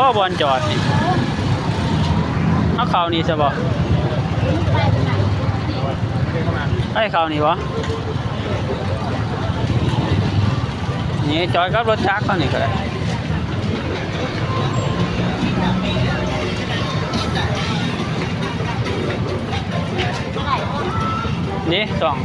ບໍ່ບ່ອນຈອດນີ້ ເຮົາເຂົ້ານີ້ຊະບໍ່? ໃຫ້ເຂົ້ານີ້ບໍ່? ນີ້ຈອດກັບລົດຈັກເຮົານີ້ກໍໄດ້ ນີ້ສອງ.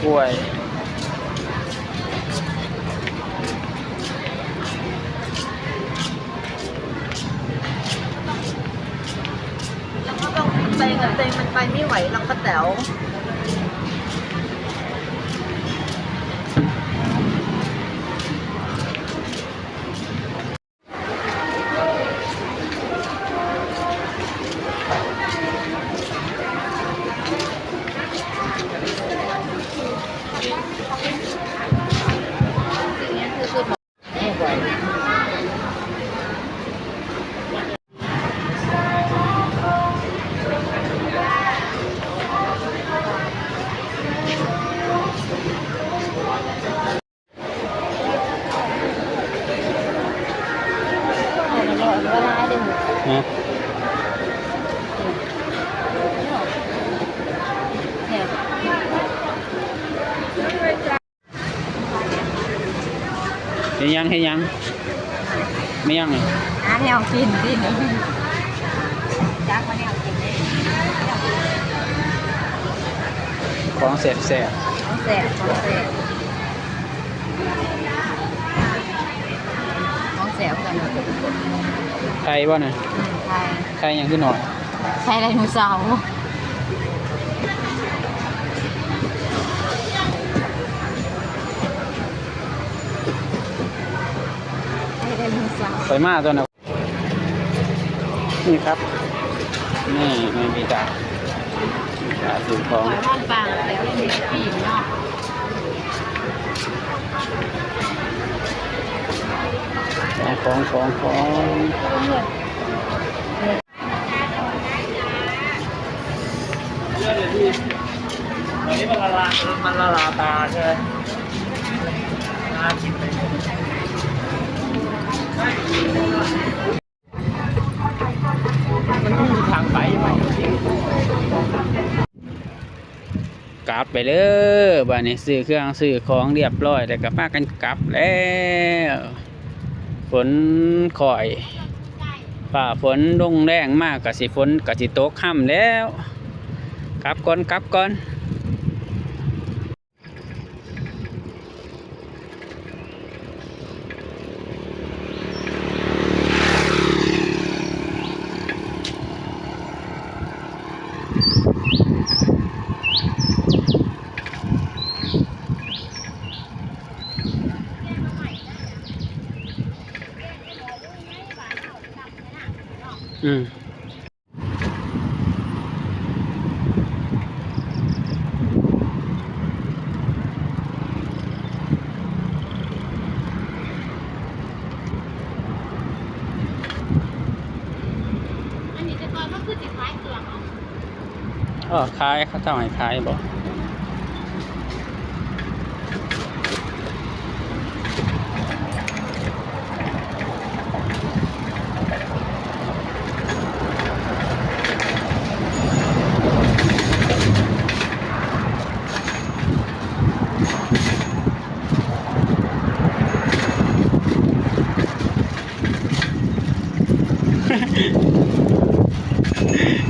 ກ້ວຍ. แล้วก็ต้องเซ็งอะ เซ็งมันไปไม่ไหวหรอกป้าแต๋ว ຮະ? ເຮັດຫຍັງ ເຮັດຫຍັງ ແມ່ນຫຍັງນີ້? ຫາແນວກິນຕິ ຈັກວ່າແນວກິນເດ້ ຂອງແຊບໆ ຂອງແຊບ ຂອງແຊບ ຂອງແຊບກັນ ໄຂ່ບໍ່ນະ? ອືມ ໄຂ່ ໄຂ່ຫຍັງຄືໜ້ອຍ? ໄຂ່ໄດໂນເສົາ ໄຂ່ໄດໂນເສົາ ໄປມາຕົວນັ້ນ ນີ້ຄັບ ນີ້ ນີ້ມີຕາ ຕາຊື້ຂອງ ຂອງ ຂອງ ຂອງ ຂອງ ຂອງ ຂອງ. ອັນນີ້ມັນລະລາ ມັນລະລາຕາໃຊ່ໄໝ? ໜ້າກິນເລີຍ ມັນມີທາງໄປໄໝ? ກັບໄປເດີ ບາດນີ້ຊື້ເຄື່ອງຊື້ຂອງຮຽບຮ້ອຍ ແລ້ວກໍພາກັນກັບແລ້ວ. ຝົນຄ່ອຍ ຟ້າຝົນລົງແລງມາ ກໍຊິ ຝົນກໍຊິຕົກຮຳແລ້ວ. ກັບກ່ອນ ກັບກ່ອນ. ອືມ. ອັນນີ້ແຕ່ກ່ອນມັນຄືຊິຂາຍເຄື່ອງເນາະ. ເອີ ຂາຍ ເຂົາເຈົ້າໃຫ້ຂາຍບໍ?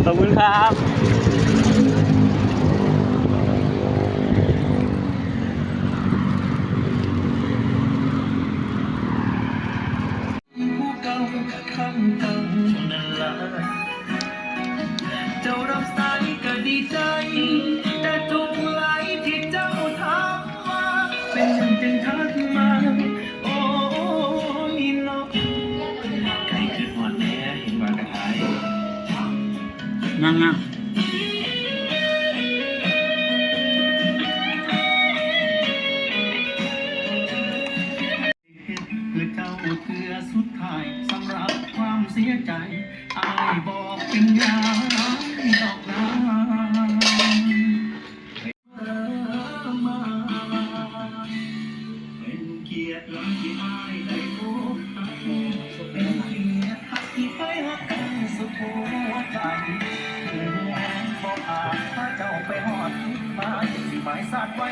ຂອບຄຸນຄັບ. ຍັງໆ. ສະບາ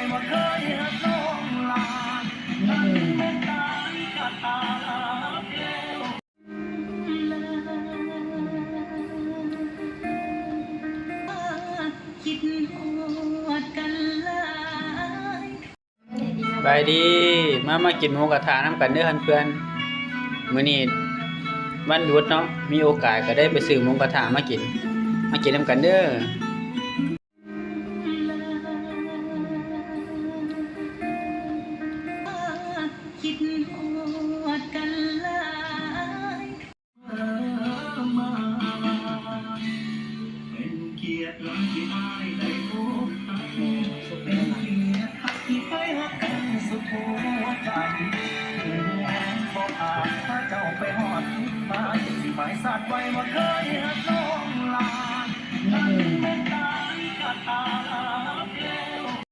ຍດີ ມາ ມາກິນໝູກະທະນຳກັນເດີເພື່ອນໆ. ມື້ນີ້ວັນຢຸດເນາະ ມີໂອກາດກະໄດ້ໄປຊື້ໝູກະທະມາກິນ ມາກິນນຳກັນເດີ. ເຈົ້າໄປຮອດທີ່ໝາຍ ຊິໝາຍສາດໄວ້ວ່າເຄີຍຮັກ